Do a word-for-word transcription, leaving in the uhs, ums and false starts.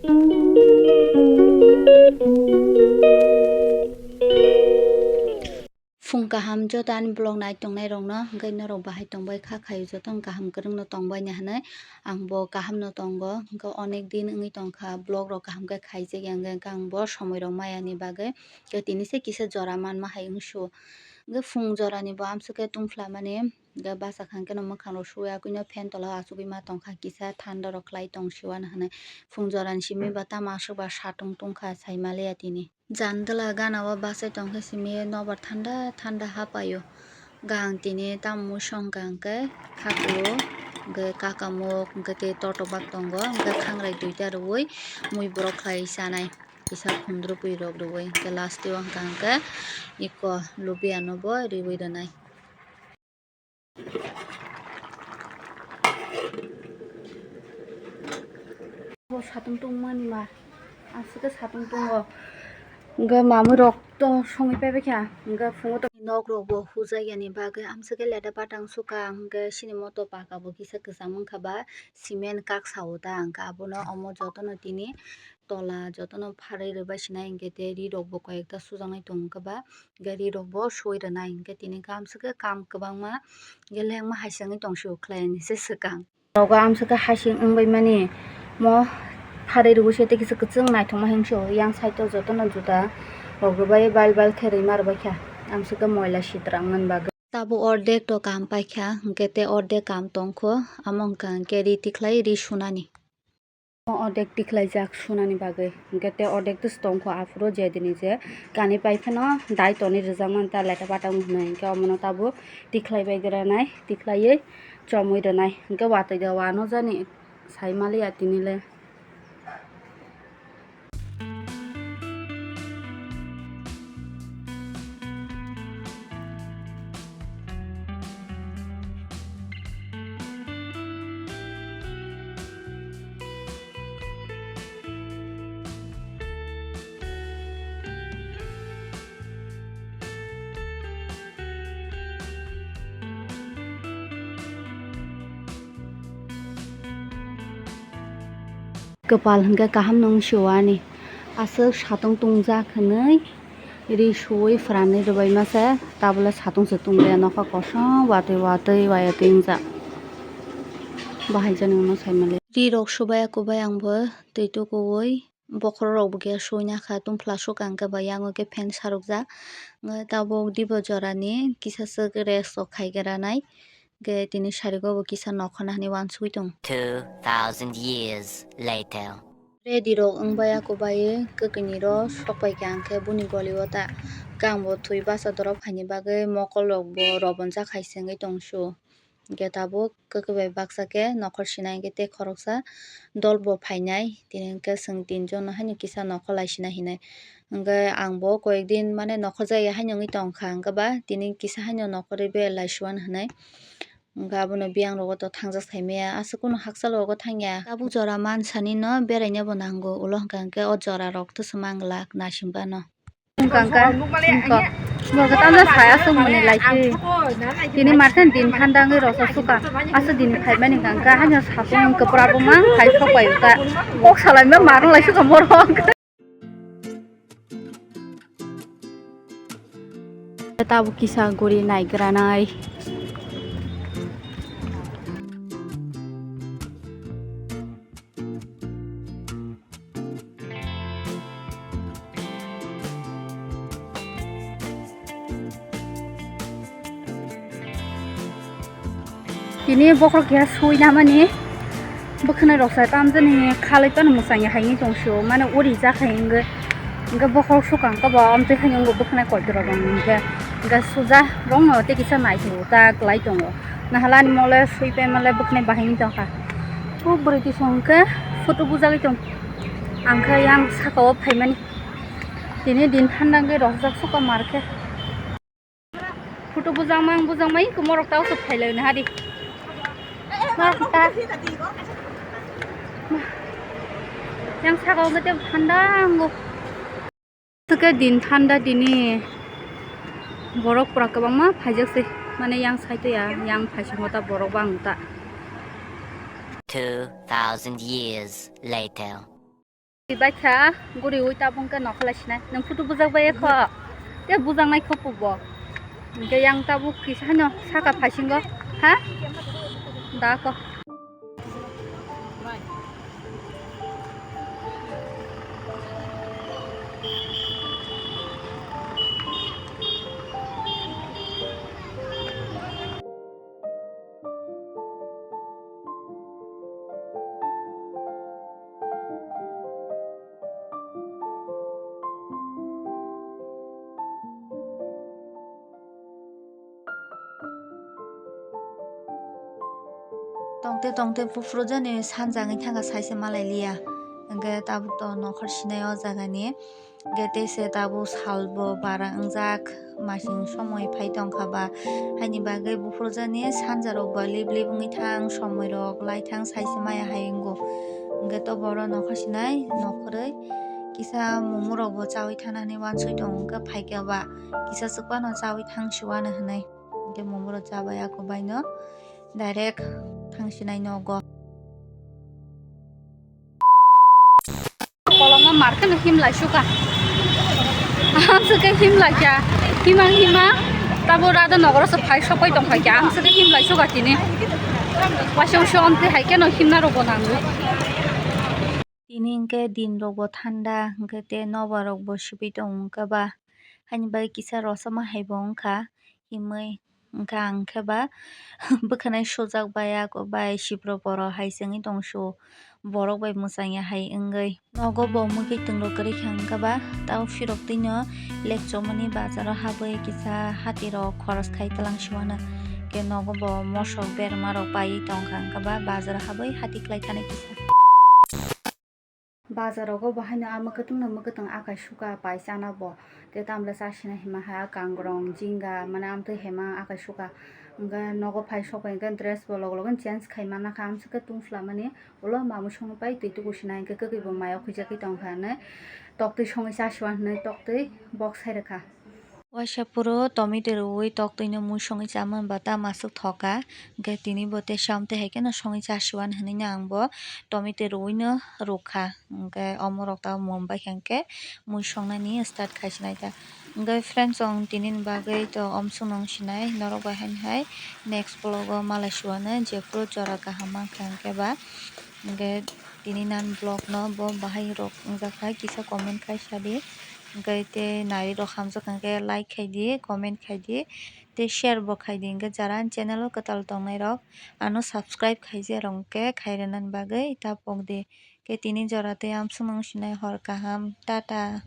Phung kaham joto ani vlog nai tongnai rokno, hwnkhe norok bahai tongbai kha, khaio jotono kaham kwrwngno tongbaini hinwi. Ang bo kaham no tongo, hwnkhe onek din wngwi tongkha vlog rok kaham khe khaijak ya, hwnkhe ang bo somoi rok maya ni bagwi. Tei tini se kisa jora manma hai wngsu, hwnkhe phung jora ni bo amswk khe tungphla mani, hwnkhe bachakha hwnkhe no mwkhang rok suya, kwino fan tola o achugwi ma tongkha, kisa thanda rok khlai tong siwano hinwi. Phung jora ni simi ba tamo aswk ba satung tungkha, sai maliya tini. Jandala gana o bachai tongkhe simi nobar thanda thanda hapaio. Gang tini tamo mui songkha hwnkhe khaklo, hwnkhe kakamuk, hwnkhe tei totobak tongo, hwnkhe khangrai duita rwui mui borok khlai chanai, kisa khundrupui rok rwui, hwnkhe last o hwnkha hwnkhe iko lubiano bo riui rwnai. Bo satung tungmani ma, aswk khe satung tungo. Hwnkhe mamui rok to songwi paibaikha, hwnkhe phungo to nok rok bo hujak yani bagwi amswk khe leda batang sukha, hwnkhe sini moto paka bo kisa kwchang wngkha ba cement kak sao ta, hwnkhe abono omo jotono tini tola jotono pharwi rwbai sinai, hwnkhe tei ri rok bo koi ekta sujaknai tongo ba, hwnkhe ri rok bo sui rwnai, hwnkhe tini khe amswk khe kam kwbangma hwnkhe lengma hai se wngwi tong sio khlai ni se swkang. Nogo amswk khe hasing wngbai mani mo pharwi rwui se tei kisa kwchwng naithokma himsio, yang side o jotono juda rok rwbai bal bal khe rwima rwbaikha, amswk khe moila sitrang mani bagwi. Tabuk ordek to kam paikha, hwnkhe tei ordek kam tongkho, amo hwnkha hwnkhe ri tikhlai ri sunani. Ordek tikhlaijak sunani bagwi, hwnkhe tei ordek tei tongkho aphuru je dini je kani pai phano dai tonwi rwjakmani ta leta bata wng hwnwi, hwnkhe omono tabuk tikhlai bai granai, tikhlaiwi chomwi rwnai, hwnkhe watwi de wano jani sai maliya tini le. Kwpal hwnkhe kaham no wng sio ani. Aswk satung tungjak hwnwi ri suwi phwranwi rwbaima se, tabole satung se tunglia nokha kosom watwi watwi wayatwi wngjak. Bahai jani uno sai mali. Ri rok subaya kubai ang bo twi tukuwi. Bokhorok rok bo khe suina kha, tungphla sukha hwnkhe ba yango khe fan sarukjak. Tabuk dibo jorani kisa swk rest rok khai granai. Hwnkhe tini sarigo bo kisa nokhorna hinwi uansugwi tongo. Two thousand years later. Ready rok wngbai ya kubai kwkwi ni ro sok pai kha hwnkhe buni goli o ta. Hwnkhe ang bo thwi basa dorop phaini bagwi mokol rok bo robonjak hai se wngwi tong su. Hwnkhe tabuk kwkwi bai baksa khe nokhor sinai hwnkhe tei khoroksa dol bo phainai, tini hwnkhe chwng tinjon no haino kisa nokhor lai sina hinai. Hwnkhe ang bo koyek din mane nokhor jaya haino wngwi tongkha, hwnkhe ba tini kisa haino nokhorwi belaisuan hinai. Hwnkhe abono biyang rogo to thangjak saimaya, aswk kunu hakchal rogo thangya. Tabuk jora mansani no beraina bo nango, ulo hwnkha hwnkhe o jora rok twswk manglak naising bano. Hwnkha hwnkha, hwnkha. Borok tamo saya sung mani laisi. Tini marsen din thanda wngwi rwsa suka. Aswk din phaimani hwnkha hwnkha, haino satung kwpra bo mang phai sok pai ta. Kok salaima marung lai suka borok. Tabuk kisa guri naigranai. Tini bokhorok keha sui namani bwkhwnai rok sai tamjani khalai tano mwsang ya haini tong sio mane uri jak hai wngwi hwnkhe bokhorok sukang kabo amtwi haino wngwi bwkhwnai koitorok rok hwnkhe hwnkhe suja rokno tei kisa naithogo ta kwlai tongo nahalani mole sui paimale bwkhwnai bahaini tongkha o bwrwi tisong hwnkhe photo bujagwi tong angkhe yang sakao phaimani tini din thanda wngwi rojak suka markhe. Photo bujang mang bujang mai kumorok tao sok phailai na hari. Yang saka o mete thanda ango. Suke din thanda dini borok pura kwbangma phaijak se mane yang saito ya yang phaising ta borok bang ta. Two thousand years later. Baikha guriwi tabuk khe nokholai sinai. Nwng photo bujak bai kho. Te bujak nai kho pubo. Hingke yang tabuk kisa no saka phaisingo. Ha? Da ko. Tongte tongte buphuru jani sanja wngwi thangkha, saise malai liya. Hingke tabuk to nokhor sinai o jaga ni. Hingke teise tabuk sal bo bara wngjak, masing somoi phai tongkha ba. Haini bagwi buphuru jani sanja rok bo lip lip wngwi thang, somoi rok lai thang, saise maya hai wngo. Hingke to boro nokhor sinai nokhorwi kisa momo rok bo chawi thana hinwi wansoi tongo, hingke phaikhe ba kisa chwkano chawi thang siwano hinwi. Hingke momo rok chabai ako baino direct thang sinai nogo. Koloma markhe no himlai suka. Ang se ke himlai kya. Hima hima. Tabo rada nogoro se phai sopai tong phai kya. Ang se ke himlai suka tini. Wasong shonti hai keno himna rogo nango. Tini hingke din rok bo thanda, hingke te nobar rok bo sibui tongo hingke ba. Haini bagwi kisa rosoma hai bo wngkha himwi. Hingke ang khe ba bwkhanai sujak bai ako bai sibro poro hai se wngwi tong su, borok bai mwchangya hai wngwi. Nogo bo mwkhwtwng rok kwrwi kha hingke ba tamo phirok twino lekchomani bazaro habwi kisa hati rok khoros khai twlang siwano. Hingke nogo bo mosok berma rok paiwi tongkha hingke ba bazaro habwi hati kwlai thani kisa. Bazar rogo bo haino ah mwkhwtwng no mwkhwtwng akai suka pai chana bo. Tei tamle chasina hima ha kangrong, jinga, mane amtwi hema akai suka. Hingke nogo phai sok bai hingke dress bo logo logo change khai mana kha. Amswk khe tungsla mani ulo mamwi songwi pai twi tubu sina hingke kwkwi bo mayo khuijakgwi tongkha hinwi toktwi songwi chasiwan hinwi toktwi bok sai rwkha. Waisa phuru tomato rwui toktwino mui songwi chamani ba tamo aswk thoka, hwnkhe tini bo teisa amtwi hai kheno songwi chasiwan hinwi no ang bo tomato rwui no rwkha, hwnkhe omo rok tabuk mum bai kha hwnkhe mui songnani start khai sinai ta. Hwnkhe friends, chwng tini ni bagwi to amswk no wng sinai, norok bai haino hai next vlog o malai siwano, jephuru jora kaham mankha hwnkhe ba, hwnkhe tini nani vlog no bo bahai rok wngjakha kisa comment khai sadi. Hwnkhe tei nai rok hamjak hwnkhe like khai di, comment khai di, tei share bo khai di. Hwnkhe jara ani channel o kwtal tongnai rok ano subscribe khaijak rok hwnkhe khairwnani bagwi ta pok di. Khe tini jora tei amswk no wng sinai, hor kaham, tata.